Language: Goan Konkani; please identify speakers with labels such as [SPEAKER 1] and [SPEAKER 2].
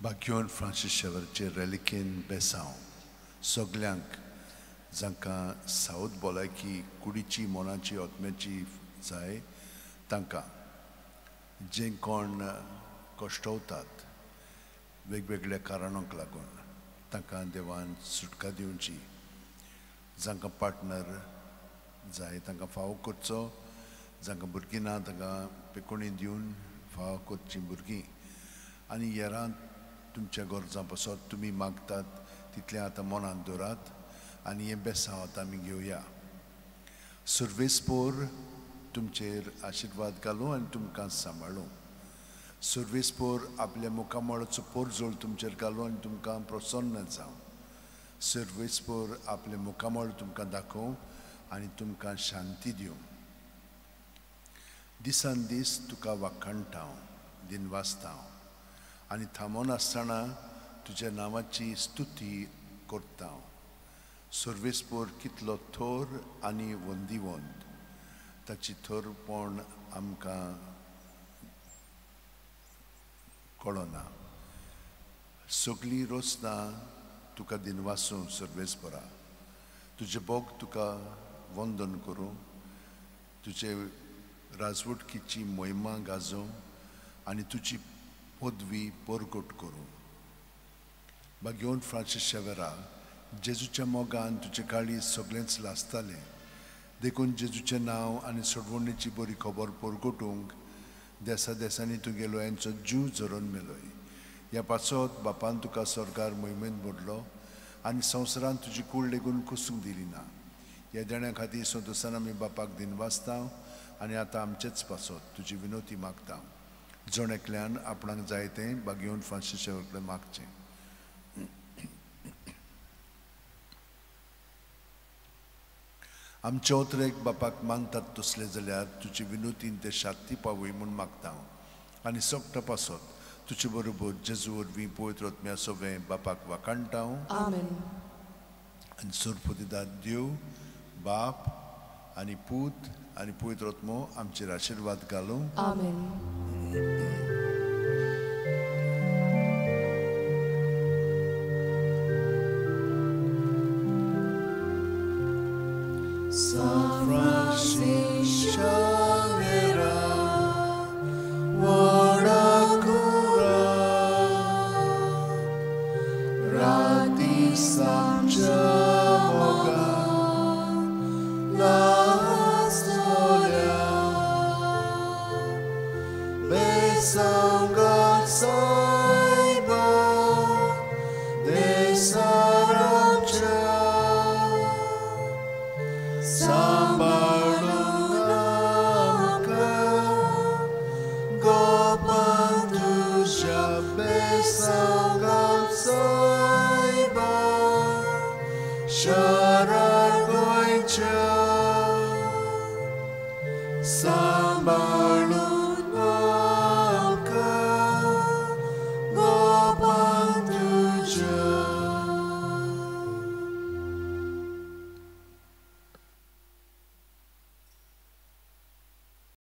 [SPEAKER 1] बाग्योन फ्रांसीस शेवरचे रेलिकेन बेसांव सगल्यांक जांकां सावथ भलायकी कुडीची मनाची आत्म्याची जाय तांकां जे कोण कश्टवतात वेगवेगळ्या कारणांक लागून तांकां देवान सुटका दिवची. जांकां पार्टनर जाय तांकां फावो करचो, जांकां भुरगीं ना तांकां पेकोणी दिवन फावो करचीं भुरगीं. आनी हेरां तुमच्या गरजां पासत तुमी मागतात तितलें आतां मनांत दवरात आनी हें बेसांव आतां आमी घेवया. सुर्वेसपोर तुमचेर आशिर्वाद घालूं आनी तुमकां सांबाळूं. सुर्वेसपोर आपल्या मुखामळाचो पोरजोळ तुमचेर घालूं आनी तुमकां प्रसन्न जावं. सुर्वेसपोर आपलें मुखामळ तुमकां दाखोवं आनी तुमकां शांती दिवं. दिसान दीस तुका वाखाणटा, दिनवासता आनी थांबोन आसतना तुज्या नांवाची स्तुती करता. सुर्वेसपोर कितलो थोर आनी वंदीवंत, ताची थोरपण आमकां कळना. सगळीं रोसना तुका दिनवासूं सर्वेस्परा, तुजें भोग तुका वंदन करूं, तुजे राजवटकीची मोहिमा गाजोवं आनी तुजी पदवी परगट करूं. बागेवन फ्रांसीस शेवेरा, जेजूच्या मोगान तुजें काळीज सगळेंच लासतालें, देखून जेजूचें नांव आनी सोडवणेची बरी खबर परगटूंक देसा देसांनी तुगेलो यांचो जीव झरोवन मेलोय. ह्या पासत बापान तुका सरकार मोहिमेंत मोडलो आनी संवसारांत तुजी कूड लेगून कुसूंक दिली ना. ह्या देण्या खातीर संतोसान आमी बापाक दिनवासता आनी आतां आमचेच पासत तुजी विनोती मागता. जण एकल्यान आपणाक जाय तें बागेवन फ्रांसीस शेवर कडेन मागचें. आमचे ओतरेक बापाक मानतात तसले जाल्यार तुजी विनोतीन ते शांती पावय म्हूण मागता आनी सगटा पासत तुजे बरोबर जेजू वरवीं पवित्र आत्म्या सवें बापाक वाखाणटा.
[SPEAKER 2] आमेन.
[SPEAKER 1] आनी सुरपुतीदार देव बाप आनी पूत आनी पवित्र आत्मो आमचेर आशिर्वाद घालूं.
[SPEAKER 2] आमेन.
[SPEAKER 1] San Francis Xavier, Warakura, Rati Samjamoga, Lastolia, Besanga Saiba, Desaracha. Sambalunaka, Gopantusha Besanga Saiba, Sharagoicha.